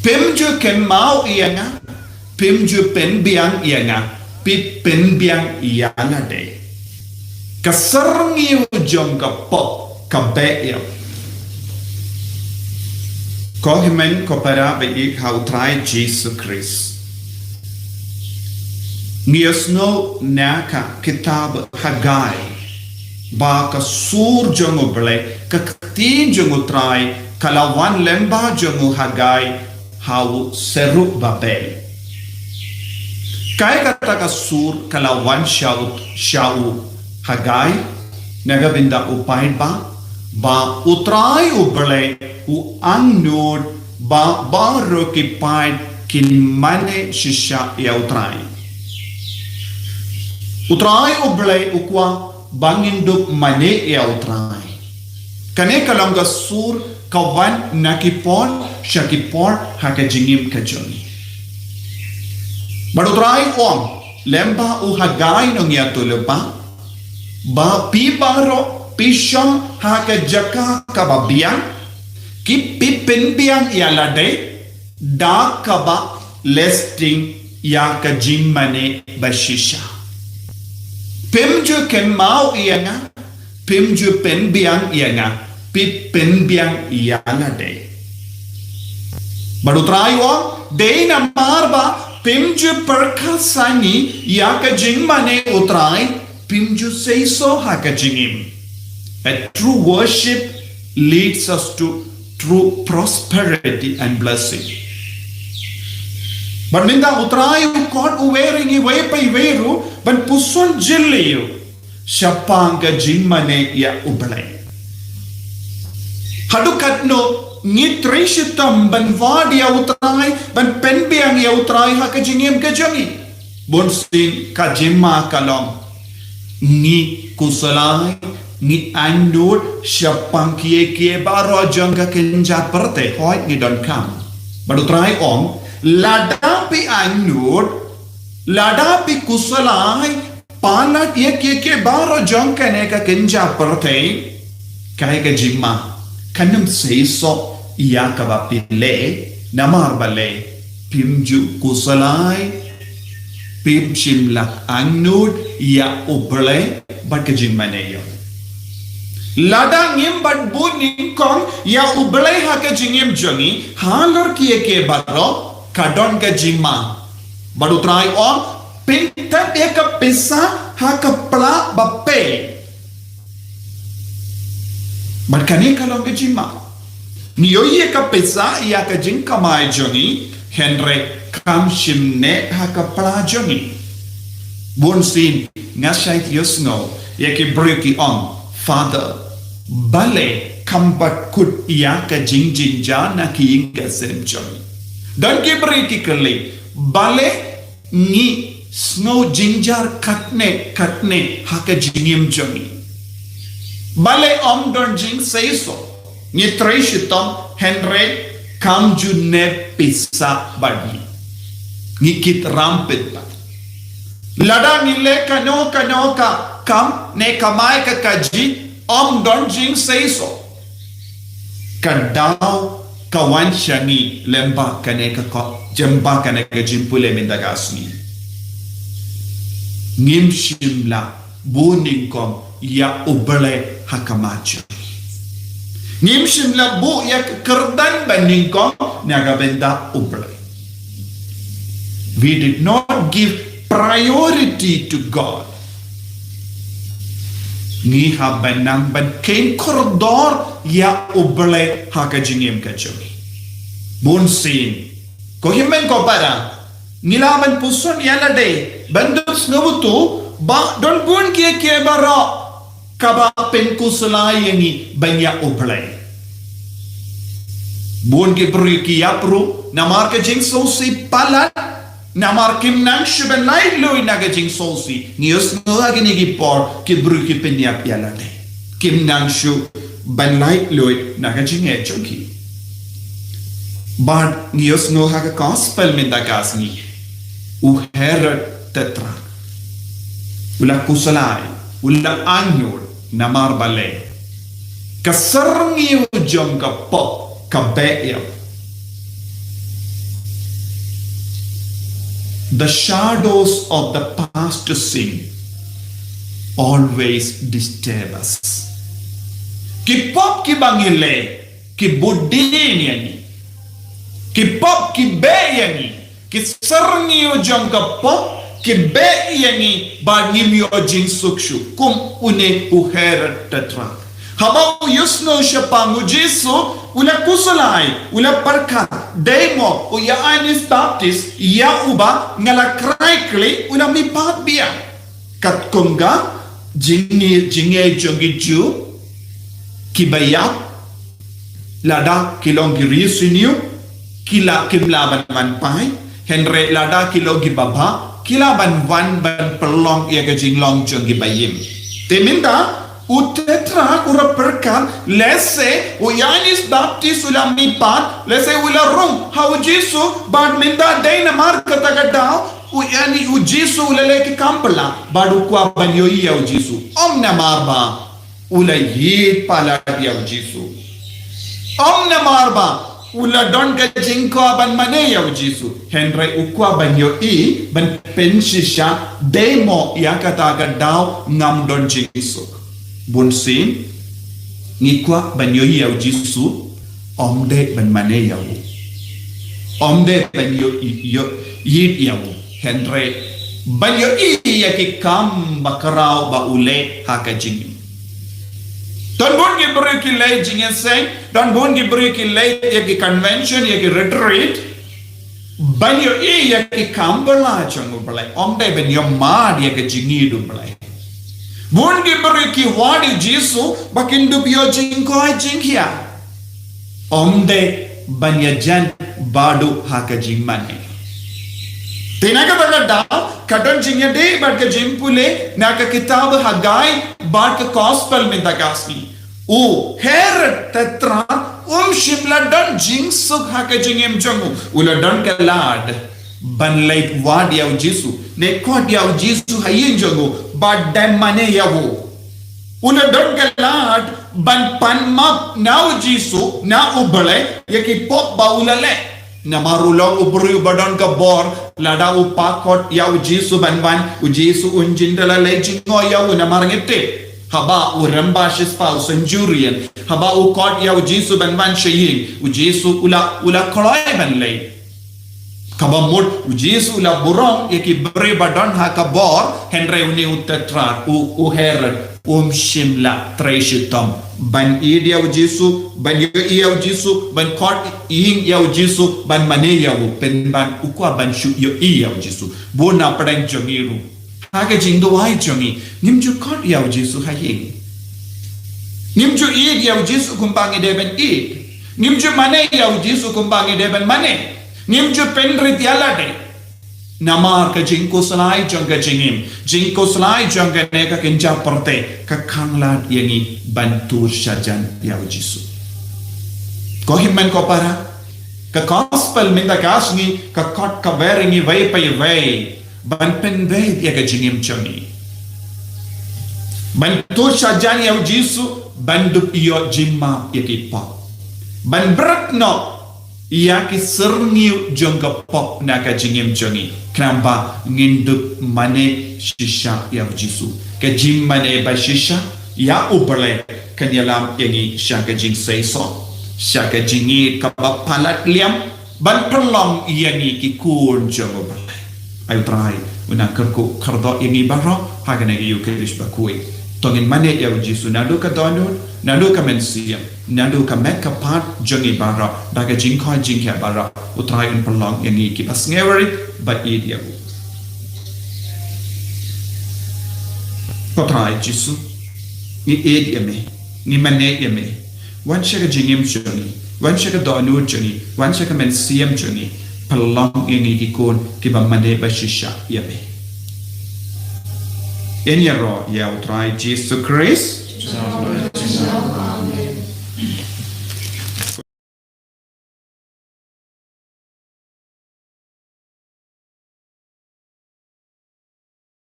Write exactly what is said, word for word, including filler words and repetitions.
Phim ju kynmaw ïa nga, phim ju pynbiang ïa nga, phi pynbiang ïa nga de. Ka syrngiew jong ka pop ka beh ïa. Ko hynmen ko para ba ïeit ha u Trai Jisu Khrist. Ngi ïohsngew na ka kitab Haggai ba ka sur jong U Blei, ka ktien jong U Trai, ka la wan lyngba jong u Haggai ha u Serubabel. Kaei kata ka sur ka la wan sha u, sha u Haggai, na ka bynta u paid ba, ba U Trai U Blei u angnud ba baroh ki paid kin mane shisha ïa U Trai. U Trai U Blei u kwah ba ngin dup mane ïa U Trai. Kane ka long ka sur ka wan na ki por sha ki por ha ka jingim ka jong ngi. Bad U Trai u ong lyngba u Haggai nongïathuhlypa ba phi baroh phi shong ha ka jaka kaba biang, ki phi pynbiang ïa lade da kaba leh sting ïa ka jingmane bashisha. Phim ju kynmaw ïa nga, phim ju pynbiang ïa nga, phi pynbiang ïa nga de. Bad U Trai u ong, dei namar ba phim ju pyrkhat sani ïa ka jingmane U Trai, phim ju seisoh ha ka jingim. A true worship leads us to true prosperity and blessing. Bad mynta U Trai u khot u wei ïa ngi wei pa wei ruh ban puson jylliew shaphang ka jingmane ïa U Blei. Haduh katno ngi trei shitom ban wad ïa U Trai, ban pynbiang ïa U Trai ha ka jingim ka jong ngi? Bunsien ka jingma ka long, ngi khuslai, ngi angnud shaphang kiei kiei baroh jong ka kynja pyrthei, hooid ngi donkam. Bad U Trai u ong, lada phi angnud, lada phi khuslai palat ïa kiei kiei baroh jong kane ka kynja pyrthei, kaei ka jingma? Kan ym seisoh ïa kaba phi leh, namar balei? Phim ju khuslai, phim shym la angnud ïa U Blei bad ka jingmane ïa u. Lada ngim bat bun nyngkong ïa U Blei ha ka jingim jong ngi halor kiei kiei baroh, ka don ka jingma. Bad U Trai u ong, pynthep ïa ka pisa ha ka pla ba pei. Bad kane ka long ka jingma. Ngi ïoh ïa ka pisa ïa ka jingkamai jong ngi, hynrei kam shym neh ha ka pla jong ngi. Bunsien nga shait ïohsngew ïa ki briew ki ong, Father, balei kam bat kut ïa ka jingjynjar na ki ïing ka sem jong ngi? Don ki briew ki kylli, balei ngi sngew jynjar katne katne ha ka jingim jong ngi? Balei ym don jingseisoh? Ngi trei shitom hynrei kam ju neh pisa bad ngi. Ngi kit rampit bad. Lada ngi leh kano kano ka kam ne kamai ka kajih, ym don jingseisoh. Ka daw ka wan sha ngi lyngba kane ka kot, lyngba kane ka jingpule mynta ka sngi. Ngim shym la buh nyngkong ïa U Blei ha ka mat jong ngi. Ngim shym la buh ïa ka kyrdan ba nyngkong na ka bynta U Blei. We did not give priority to God. Ngi hap ban nang ban kheiñ kordor ïa U Blei ha ka jingim ka jong ngi. Bunsien, ko hynmen ko para, ngi lah ban puson ïa lade ban dup sngewthuh ba don bun kiei kiei baroh kaba pynkhuslai ïa ngi ban ïa U Blei. Bun ki briew ki ïap ruh namar ka jingsngewsih palat, namar kim nang shuh ban laitluid na ka jingsngewsih. Ngi ïohsngew ha kine ki por ki briew ki pynïap ïa lade, kim nang shuh ban laitluid na ka jingeh jong ki. Bad ngi ïohsngew ha ka gospel mynta ka sngi, u Herod Tetrarch u la khuslai, u la angnud, namar balei? Ka syrngiew jong ka pop ka beh ïa u. The shadows of the past sin always disturb us. Ki pop kiba ngi leh, ki bud dien ïa ngi. Ki pop ki beh ïa ngi. Ki syrngiew jong ka pop ki beh ïa ngi, bad ngim ïoh jingsuk shuh. Kum une u Herod Tetrarch. Haba u ïohsngew shaphang u Jisu, u la khuslai, u la pyrkhat, dei mo u Ïoannis Baptist ïa uba nga la krai khlieh, u la mihpat biang. Katkum ka jingngeit, jingngeit jong ki Jiw kiba ïap, lada ki long ki riewsniew, ki la, kim lah ban wan phai, hynrei lada ki long kiba bha, ki lah ban wan ban pynlong ïa ka jinglong jong kiba im. Te mynta u Tetrarch u la pyrkhat, lehse u Ïoannis Baptist u la mihpat, lehse u la rung ha u Jisu, bad mynta dei namar kata ka daw u Ïoannis, u Jisu u la leh ki kam ba la, bad u kwah ban ïohi ïa u Jisu. Ym namar ba u la ïeit palat ïa u Jisu. Ym namar ba u la don ka jingkwah ban mane ïa u Jisu, hynrei u kwah ban ïohi, ban pynshisha, dei mo ïa kata ka daw ngam don jingsuk. Bunsien ngi kwah ban ïohi ïa u Jisu, ym dei ban mane ïa u. Ym dei ban ïohi, ïohi, ïeit ïa u, hynrei ban ïohi ïa ki kam bakhraw ba u leh ha ka jingim. Don bun ki briew ki leit jingïaseng, don bun ki briew ki leit ïa ki convention, ïa ki retreat, ban ïohi ïa ki kam ba la jong U Blei, ym dei ban ïohmad ïa ka jingïeit U Blei. Bun ki briew ki wad ïa u Jisu ba kin dup ïoh jingkoit jingkhiah, ym dei ban ïajan bad u ha ka jingmane. Te na kata ka daw ka don jingïadei bad ka jingpule na ka kitab Haggai bad ka gospel mynta ka sngi. U Herod Tetrarch um shym la don jingsuk ha ka jingim jong u. U la don ka lad ban leit wad ïa u Jisu, ne koit ïa u Jisu ha ïing jong u, bad dei mane ïa u. U la don ka lad ban pan map na u Jisu, na U Blei, ïa ki pop ba u la leh. Namar u long u briew ba don ka bor, lada u pan koit ïa u Jisu ban wan, u Jisu un jin da la leh jingkoit ïa u, namar ngi tip, haba u rymba shispah u centurion, haba u koit ïa u Jisu ban wan sha ïing, u Jisu u la, u la kloi ban leh. Kaba mut u Jisu u la burom ïa ki briew ba don ha ka bor, hynrei une u Tetrarch, u, u Herod, um shym la trei shitom ban ïeit ïa u Jisu, ban ïohi ïa u Jisu, ban koit ïing ïa u Jisu, ban mane ïa u, pynban u kwah ban shu ïohi ïa u Jisu. Bun na pdeng jong ngi ruh, ha ka jingduwai jong ngi, ngim ju koit ïa u Jisu ha ïing. Ngim ju ïeit ïa u Jisu kumba ngi dei ban ïeit. Ngim ju mane ïa u Jisu kumba ngi dei ban mane. Ngim ju pynrit ïa lade. Namar ka jingkhuslai jong ka jingim, jingkhuslai jong kane ka kynja pyrthei, ka khanglad ïa ngi ban tur shajan ïa u Jisu. Ko hynmen ko para, ka gospel mynta ka sngi ka kot ka wer ïa ngi wei pa wei ban pynbeit ïa ka jingim jong ngi, ban tur shajan ïa u Jisu, ban dup ïoh jingmap ïa ki pop, ban bret noh ïa ki syrngiew jong ka pop na ka jingim jong ngi, khnang ba ngin dup mane shisha ïa u Jisu. Ka jingmane ba shisha ïa U Blei kan ïalam ïa ngi sha ka jingseisoh, sha ka jingïeit kaba palat liam, ban pynlong ïa ngi ki khun jong U Blei. Ai U Trai un nang kyrkhu kyrdoh ïa ngi baroh ha kane ka Ïukharist bakhuid. To ngin mane ïa u Jisu naduh ka dohnud, naduh ka mynsiem, naduh ka met ka phad jong ngi baroh, da ka jingkoit jingkhiah baroh. U Trai un pynlong ïa ngi kiba sngewrit bad ïeit ïa u. Ko Trai Jisu, ngi ïeit ïa me, ngi mane ïa me. Wan sha ka jingim jong ngi, wan sha ka dohnud jong ngi, wan sha ka mynsiem jong ngi. Pynlong ïa ngi ki khun kiba mane ba shisha ïa me. Yn ïaroh ïa U Trai Jisu Khrist.